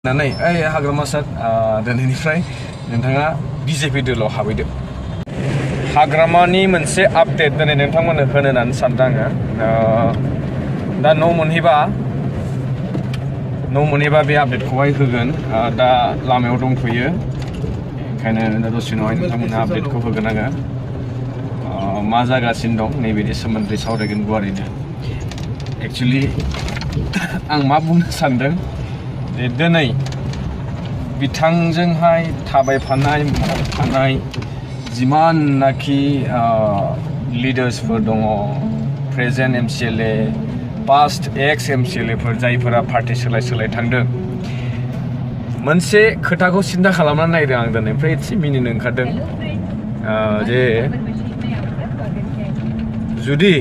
हाग्रामा सार दिनैनिफ्राय नोंथाङा BJP दोलाव हाबैदो। हाग्रामानि मोनसे आपडेट दिनै नोंथांमोननो होनो होननानै सानदों आङो। दा न' मोनहैबा बे आपडेटखौहाय होगोन। दा लामायाव दंथ'यो, ओंखायनो दसे उनावहाय नोंथांमोननो आपडेटखौ होगोन आङो। मा जागासिनो दं नैबेनि सोमोन्दै सावरायगोन गुवारैनो। एक्चुअलि आं मा बुंनो सानदों दिनै बिथांजोंहाय थाबायफानाय मावफानाय जिमाननाखि लिडार्सफोर दङ, प्रेजेन्ट MCLA, पास्ट एक्स MCLAफोर जायफोरा पार्टि सोलाय थांदों, मोनसे खोथाखौ सिन्था खालामनानै नायदों आं दिनै, ओमफ्राय एसे मिनिनो ओंखारदों जे जुदि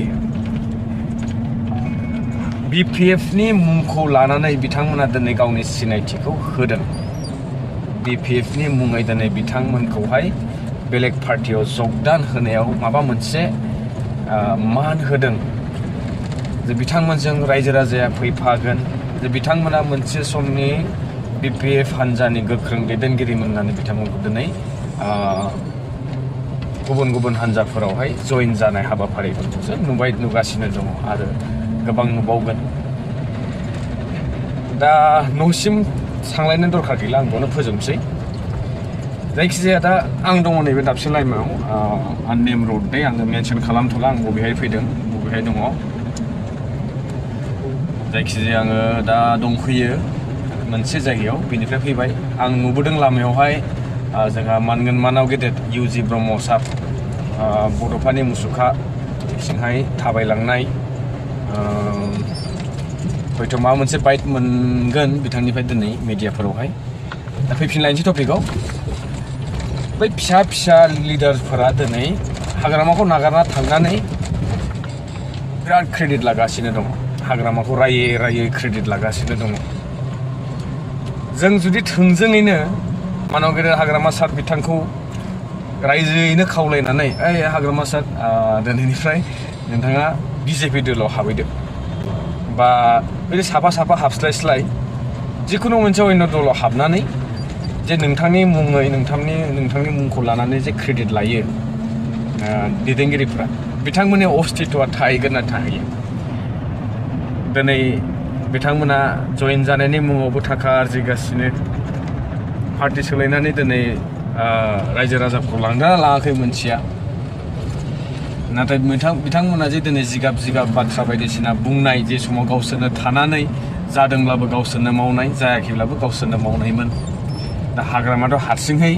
BPFनि मुंखौ लानानै बिथांमोना दिनै गावनि सिनायथिखौ होदों। BPFनि मुङै दिनै बिथांमोनखौहाय बेलेग पार्टियाव जगदान होनायाव माबा मोनसे मान होदों, जे बिथांमोनजों रायजो राजाया फैफागोन, जे बिथांमोना मोनसे समनि BPF हान्जानि गोख्रों दैदेनगिरिमोन होननानै बिथांमोनखौ दिनै गुबुन हान्जाफोरावहाय जइन जानाय हाबाफारिफोरखौ जों नुगासिनो दङ आरो गोबां नुबावगोन। दा न'सिम थांलायनो दरखार गैला, आं बेयावनो फोजोबनोसै। जायखिजाया दा आं दङ नैबे दाबसे लामायाव, आननेम रड दै, आङो मेनसन खालामथ'ला आं बबेहाय फैदों बबेहाय दङ। जायखिजाया आङो दा दंफैयो मोनसे जायगायाव, बेनिफ्राय फैबाय। आं नुबोदों लामायावहाय जोंहा मानगोन मानाव गेदेर UG ब्रह्म सार, बड'फानि मुसुखा बिथिंहाय थाबायलांनाय, हयथ' माबा मोनसे बाइट मोनगोन बिथांनिफ्राय दिनै मिडियाफोरावहाय। दा फैफिनलायनोसै टपिकआव। बै फिसा लिडारफोरा दिनै हाग्रामाखौ नागारना थांनानै बिराद क्रेडिट लागासिनो दङ, हाग्रामाखौ रायै क्रेडिट लागासिनो दङ। जों जुदि थोंजोङैनो मानाव गेदेर हाग्रामा सार बिथांखौ रायजोयैनो खावलायनानै हाग्रामा सार दिनैनिफ्राय नोंथाङा BJP दोलाव हाबैदो, बा बिदि साफा हाबस्लायस्लाय जिखुनु मोनसे अन्य दलाव हाबनानै जे नोंथांनि मुङै नोंथांनि मुंखौ लानानै जे क्रेडिट लायो दैदेनगिरिफ्रा, बिथांमोननि अस्तित्वआ थाहैगोन ना थाहैयो। दिनै बिथांमोना जइन जानायनि मुङावबो थाखा आरजिगासिनो, पार्टि सोलायनानै दिनै रायजो राजाफोरखौ लांदोंना लाङाखै मोनथिया, नाथाय बिथांमोना जे दिनै जिगाब बाथ्रा बायदिसिना बुंनाय, जे समाव गावसोरनो थानानै जादोंब्लाबो गावसोरनो मावनाय, जायाखैब्लाबो गावसोरनो मावनायमोन। दा हाग्रामाथ' हारसिङै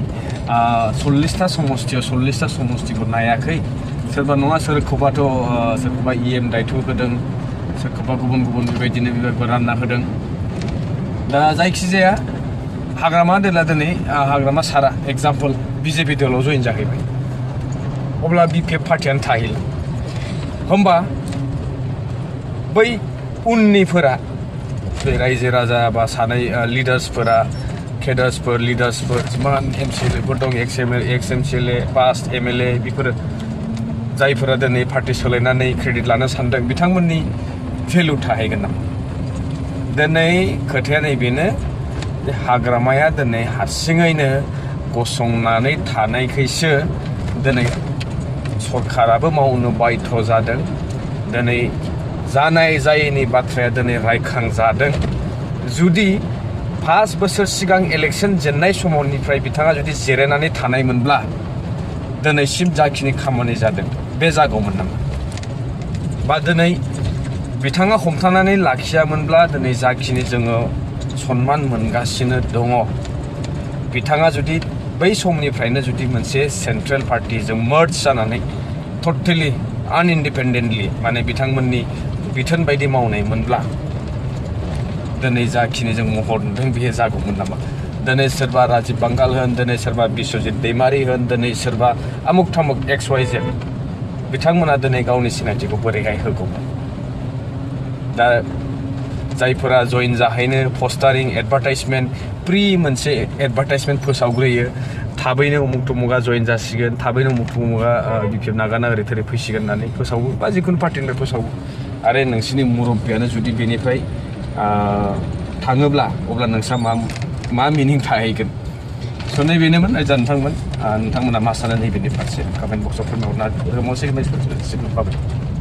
40टा समस्तिखौ नायाखै, सोरबा नङा सोरखौबाथ' सोरखौबा EM दायथ' होदों, सोरखौबा गुबुन बेबायदिनो बिबारफोर रानना होदों। दा जायखिजाया हाग्रामा दोला दिनै हाग्रामा सारा एग्जाम्पल BJP दोलाव जइन जाहैबाय, अब्ला BPF पार्टियानो थाहैला। होमबा बै उननिफोरा, बे रायजो राजा बा सानै लिडार्सफोरा, लिडार्सफोर जिमान MCLAफोर दं, एक्स MCLA, पास्ट MLA, बेफोरो जायफोरा दिनै पार्टि सोलायनानै क्रेडिट लानो सानदों, बिथांमोननि भेलु थाहैगोन नामा? दिनै खोथाया नैबेनो, हाग्रामाया दिनै हारसिङैनो गसंनानै थानायखायसो दिनै सरकाराबो मावनो बायध' जादों। दिनै जानाय जायैनि बाथ्राया दिनै रायखांजादों। जुदि 5 बोसोर सिगां इलेक्सन जेननाय समावनिफ्राय बिथाङा जुदि जिरायनानै थानायमोनब्ला दिनैसिम जाखिनि खामानि जादों बे जागौमोन नामा? बा दिनै बिथाङा हमथानानै लाखियामोनब्ला दिनै जाखिनि जोङो सन्मान मोनगासिनो दङ, बिथाङा जुदि बै समनिफ्रायनो जुदि मोनसे सेन्ट्रेल पार्टिजों मार्ज जानानै टटेलि आनइन्डिपेन्डेन्टलि, माने बिथांमोननि बिथोन बायदि मावनायमोनब्ला दिनै जाखिनि जों महर नुदों बेयो जागौमोन नामा? दिनै सोरबा राजिब बांगाल होन, दिनै सोरबा बिश्वजित दैमारि होन, दिनै सोरबा आमुक थामुक XYZ, बिथांमोना दिनै गावनि सिनायथिखौ बोरैहाय होगौमोन? दा जायफोरा जइन जाहैनो पस्टारिं, एडभार्टाइजमेन्ट, मोनसे एडभार्टाइजमेन्ट फोसावग्रोयो, थाबैनो उमुक तुमुगा जइन जासिगोन, थाबैनो उमुक तुमुगा BPF नागारना ओरै थोरै फैसिगोन होननानै फोसावो, बा जिखुनु पार्टिनिफ्राय फोसावो। आरो नोंसिनि मुरब्बियानो जुदि बेनिफ्राय थाङोब्ला अब्ला नोंस्रा मा मा मिनिं थाहैगोन स' नैबेनोमोन रायजा नोंथांमोना मा सानो नैबेनि फारसे कमेन्ट बक्सआव फोरमायहरनो हागोन।